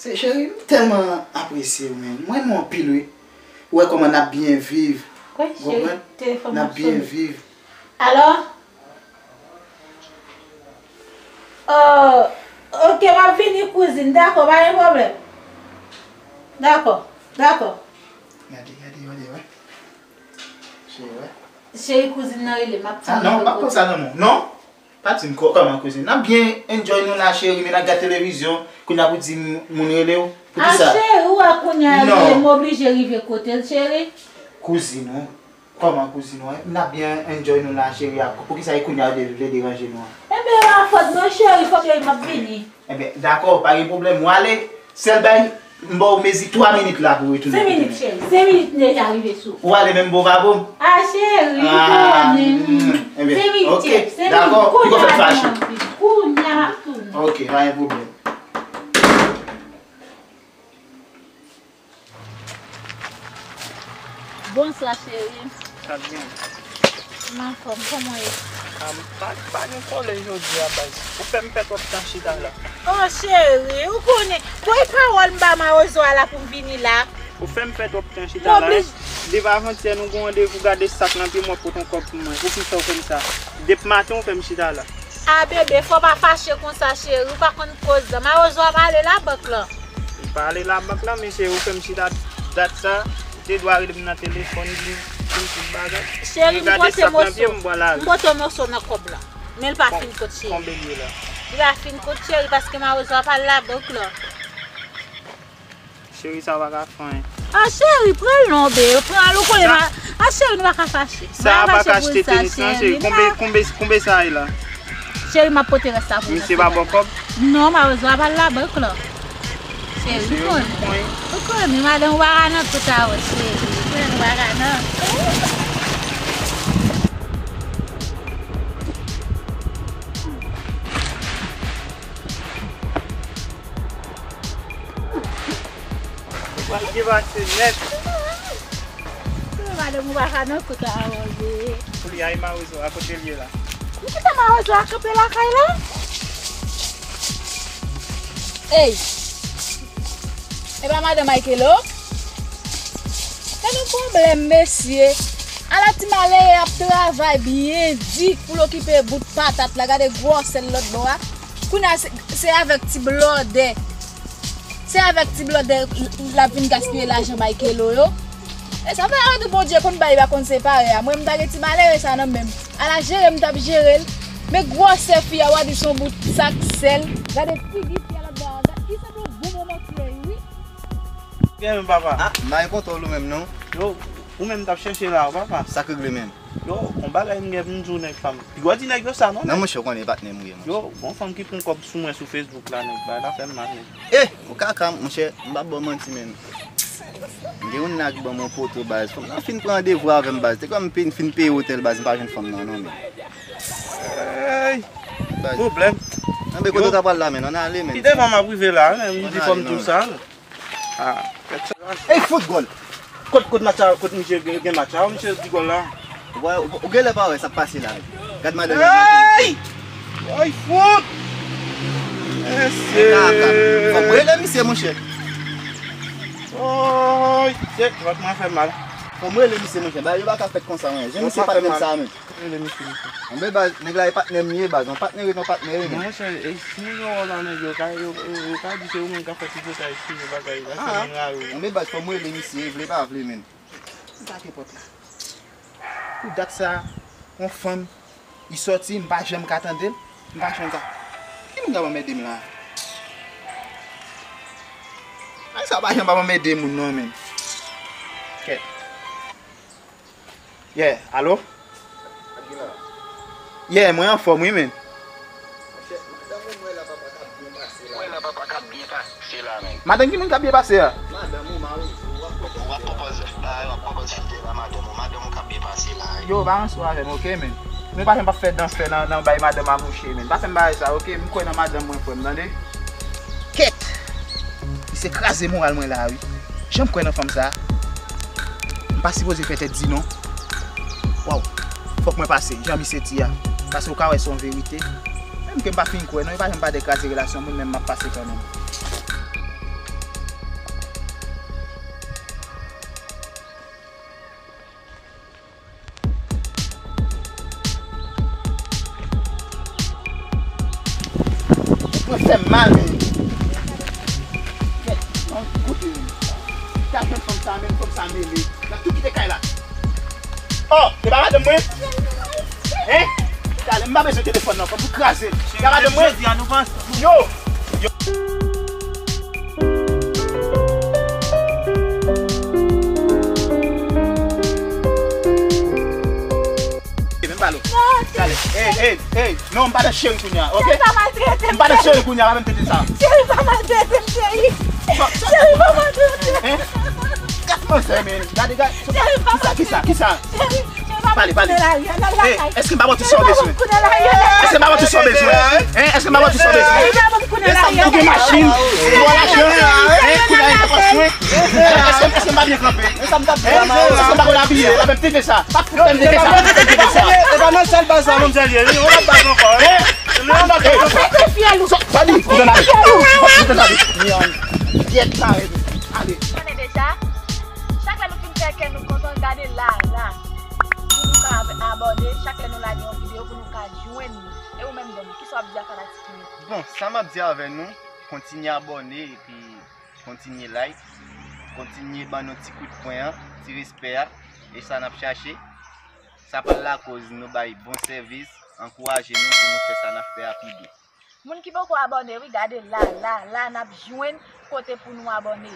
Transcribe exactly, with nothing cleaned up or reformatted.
Cheri, m tèlman apresye w, men. Mwen renmen w anpil, wi. Ou wè kòman n ap byen viv. Wi, cheri, telefòn nan ap sonnen. N ap byen viv. Alò? Oh, ok, m ap vini, kouzin. Dakò, pa gen pwoblèm. Dakò, dakò. Gade, gade, gade, wè. Cheri, wè. Cheri, kouzin nan rele, m ap tann li. Ah, non, m ap pran sa nan men w. Non, pa di m kò-, kòman kouzin. N ap byen enjoy nou la, cheri, men n ap gade televizyon. Kounye a pou di m, moun rele w. Poukisa? Ah, cheri, ou wè kounye a, m oblije rive kote l, cheri. Kouzin ou. Kòman kouzin ou, en? N ap byen enjoy nou la, cheri, a. Poukisa e kounye a yo de-, vle deranje nou an? Enben, e pa fòt mwen, cheri, fòk cheri, m ap vini. Enben, dakò, pa gen pwoblèm. Ou ale, sèl bay, m ba w mezi twa minit la pou w retounen kote mwen. Senk minit, cheri. Senk minit m deja rive sou. Ou ale menm bon pa bon? Ah, cheri, ou konnen. Ah, mm, enben, senk minit, ok, cheri, senk minit. Dakò, kounye a m ap tounen. Kounye a m ap tounen. Ok, pa gen pwoblèm. Bonswa, cheri. Sa byen? M anfòm, kòman w ye? Ah, m pa, pa gen kòlè jodi a, baz. Ou fè m fè twòp tan chita la. Oh, cheri, ou konnen. Bon, e pawòl m ba mawozo a la pou m vini la. Ou fè m fè twòp tan chita la, hein? Depi avantyè, nou gen randevou, gade sak nan pye m, w ap pote yon kòb pou mwen. Poukisa w fè m sa? Depi maten, ou fè m chita la. Ah, bebe, fò w pa fache konsa, cheri. Ou pa konn koz la. Mawozo a pa ale labank lan. Li pa ale labank lan, men cheri, ou fè m chita dat sa, ou te dwa rele m nan telefòn, di m, di m tout bagay. Cheri, m pote moso, m pote moso nan kòb la. Men l pa fin kot, cheri. Konbyen l ye la? Li pa fin kot, cheri, paske mawozo a pa ale labank lan. Cheri, sa pa ka fè anyen. Ah, cheri, pran l non, be. Pran l, ou konnen ma-, ah, cheri, nou pa ka fache. Sa pa ka achte tenis lan, cheri. Konbyen, konbyen, konbyen sa ye la? Cheri, m ap pote rès la pou ou. Misye pa ba w kòb? Non, mawozo a pa al labank lan. Cheri, ou konnen. Ou konnen, madanm ou pa ka nan tout a wè, cheri. Ou konnen nou pa ka nan. Ou pral byen pase nèt. Madanm ou pa ka nan kote a wè. Pou li ay mawozo a kote l ye la. Ou kite mawozo a kanpe lakay la? Ey! E pa madan Michaelo? Gade yon pwoblèm, mesye. Ala ti malere ap travay byen di pou l okipe bout patat la. Gade gwosè l lòt bò a. Kounye a, se, se avèk ti blòdè. Se avèk ti blòdè l ap vin gaspiye lajan Michaelo yo. E sa fè Andrew Bondye konn bay, pa konn separe a. Mwen, m ta gen ti malere sa nan men m. Ala jere m t ap jere l. Men gwosè fi a, w a di se yon bout sak sèl. Gade figi fi a lòt bò a. Li sanble yon bon moman tou, wi. Byen, men papa. Ah, m pa gen kontwòl ou menm, non. Yo, ou menm t ap chèche la, papa. Sa k regle menm? Yo, yon bagay m gen pou m di w, nèg pa m. Piga w di nèg yo sa, non, non, monchè, w konnen patnè m ou ye, monchè. Yo, gon fanm ki pran kòb sou mwen sou Facebook la, nèg. Bagay la fè m mal, nèg. Eh, ou kaka, monchè, m p ap ba w manti, menn. M gen yon nèg ban m yon poto, baz. Fanm nan fin pran randevou avè m, baz. Te kòm m pe-, fin peye otèl, baz, m pa jwenn fanm nan, non, menn. Ey! Baz. Pwoblèm. Anben, kote w ta pral la, menn? Ann ale, menn. Ki devan m ap rive la, menn. M di fò m di w sa, non. Ah, kèt sa. Ey, fout gòl! Kot, kot match la, kot misye gen, gen match la, misye di gòl la. Ou, ou, ou genlè pa wè sa k pase la. Gad madanm li. Ey! Ey, fout! Mesye! Fò m rele misye, monchè. Oy, shit, vant mwen fè mal. Fò m rele misye, monchè. Bagay yo pa ka fèt konsa, monchè. Jan misye patnè m sa, menn. Rele misye, misye. Anben, baz, nèg la e patnè m li ye, baz. Yon patnè ret yon patnè wi, menn. Non, monchè, e si nou gen wòl la, nèg yo ka, yo, yo, yo ka di se ou menm k ap fè ti flotay, eskize bagay, la se moun rare. Anben, baz, fò m rele misye, vle pa vle, menn. M take pòt la. Pou dat sa, yon fanm, li sòti, m pa janm ka tande l, m pa janm ka. Ki moun k ap anmède m la? Ay, sa pa janm ap anmède moun non, menn. Kèt. Yeah, alo? Yeah, mwen anfòm wi, menn. Monchè, madanm ou m wè la papa k ap byen pase la. Mwen la papa k ap byen pase la, menn. Madanm ki moun k ap byen pase a? Madanm ou, mawozo, w ap pwopòze. W ap pwopòze, w ap pwopòze afè ba madanm ou, madanm ou k ap byen pase la. Yo, pa ranse w avè m, oke, menn. Nou pa janm p ap fè dans fè nan, nan bay madanm a mouche, menn. Pa fè m bagay sa, oke? M kwè nan madanm mwen, frè m, tande? Kèt! Misye kraze moral mwen la, wi. Jan m kwè nan fanm sa a. M pa sipoze fè tèt di non. Waw. Fòk mwen pase. Jan misye di a. Pase ou ka wè se yon verite. Menm ke m pa fin kwè non, e pa janm pa dekraze relasyon moun, men m ap pase kanmenm. Fè m mal, men. Kèt, an koute, men. Gad fanm sa, men fanm sa mele. N ap tou kite kay la. Oh, se pa madanm mwen? Hein? Talè, m pa bezwen telefòn nan, fanm, ou kraze. Se pa madanm mwen? Jodi a nou pa ansanm. Yo! Yo! Menm pale. Talè. Hey, hey, hey. Non, m pa nan cheri kounye a, ok? Cheri pa maltrete m. M pa nan cheri kounye a, pa menm tete sa. Cheri pa maltrete m, cheri. Cheri pa maltrete m. Hein? Gad manzè, men. Gade, gade. Cheri pa maltrete m. Kisa, kisa, kisa? Cheri, cheri pa maltrete m. Pale, pale. Hey, èske m pa ba w tout sa w bezwen? Èske m pa ba w tout sa w bezwen? Hein? Èske m pa ba w tout sa w bezwen? Ou gen machin, ou gen lajan, hein? Kounye a, ou gen swen. Èske, èske m pa byen kanpe? Èske m pa byen abiye? Pa menm tete sa. Pa menm tete sa. Pa menm tete sa. E pa nan sèl baz la, manmzèl ye. Yon lòt baz ankò. Hein? Sa di, sa di, kote n ale? Kote n ale? Pyèt kare. Ale. Konnen deja, chak lè nou fin fè kè nou kontan, gade la, la. Pou nou ka ab- abòne, chak lè nou lage yon videyo pou nou ka jwenn nou. E ou menm, Dòm, kisa w ap di a fanatik nou? Bon, sa m ap di avè nou, kontinye abòne epi kontinye like, kontinye ban nou ti kout pwen an, ti respè a, e sa n ap chache. Sa pral lakòz nou bay bon sèvis, ankouraje nou pou nou fè sa n ap fè a pi byen. Moun ki poko abòne, wi, gade la, la, la, n ap jwenn kote pou nou abòne.